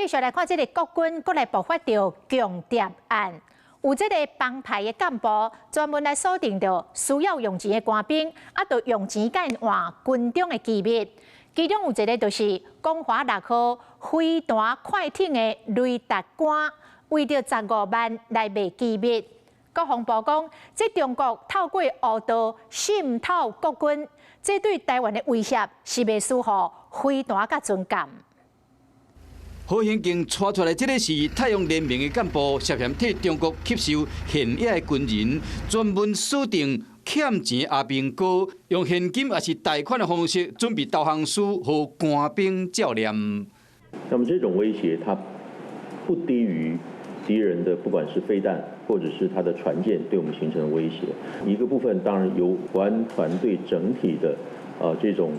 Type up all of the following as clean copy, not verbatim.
續來看這个國軍閣來爆發著共諜案，有這个幫派的幹部專門來鎖定著需要用錢的官兵，啊，就用錢共𪜶換軍中的機密。其中有一个就是光華6號飛彈快艇的雷達官，為著15萬來賣機密。國防部講，這中國透過烏道滲透國軍，這對臺灣的威脅是袂輸予飛彈佮軍艦。好險境帶出來，這个是太陽聯盟的幹部，涉嫌替中國吸收現役的軍人，專門鎖定欠錢阿兵哥，用現金抑是貸款的方式準備投降書，予官兵照念。那麼這種威脅，它不低於敵人的，不管是飛彈或者是他的船艦，對我們形成的威脅。一個部分當然由國安團隊整體的這種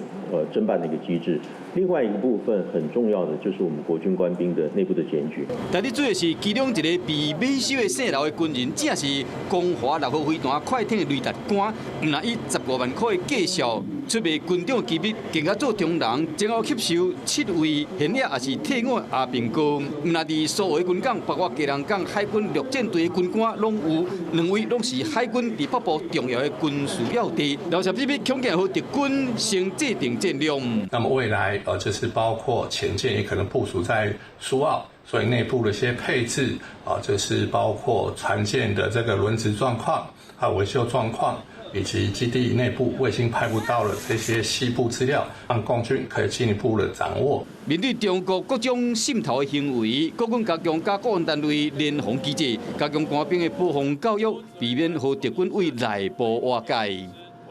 偵辦的一個機制，另外一個部分很重要的就是我們國軍官兵的內部的檢舉。但你注意是，其中一個被買收的姓劉的軍人，正是光華6號飛彈快艇的雷達官，毋但以15萬塊的價數出賣軍中機密，更加做中人，前後吸收七位現役抑是退伍阿兵哥，毋但佇蘇澳軍港，包括基隆港海軍陸戰隊的軍官攏有，兩位攏是海軍佇北部重要的軍事要地，劉涉這筆恐驚予敵軍先制定戰略。那麼未來，就是包括潛艦也可能部署在蘇澳，所以內部的一些配置，啊，就是包括船艦的這個輪值狀況、還有維修狀況，以及基地內部衛星拍不到的這些細部資料，讓共軍可以進一步的掌握。面對中國各種滲透的行為，國軍加強佮國安單位聯防機制，加強官兵的保防教育，避免予敵軍對內部瓦解。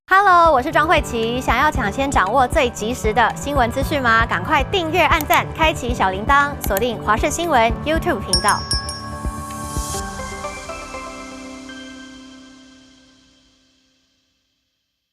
Hello，我是莊慧琪。想要搶先掌握最及時的新聞資訊嗎？趕快訂閱、按讚、開啟小鈴鐺，鎖定華視新聞 YouTube 頻道。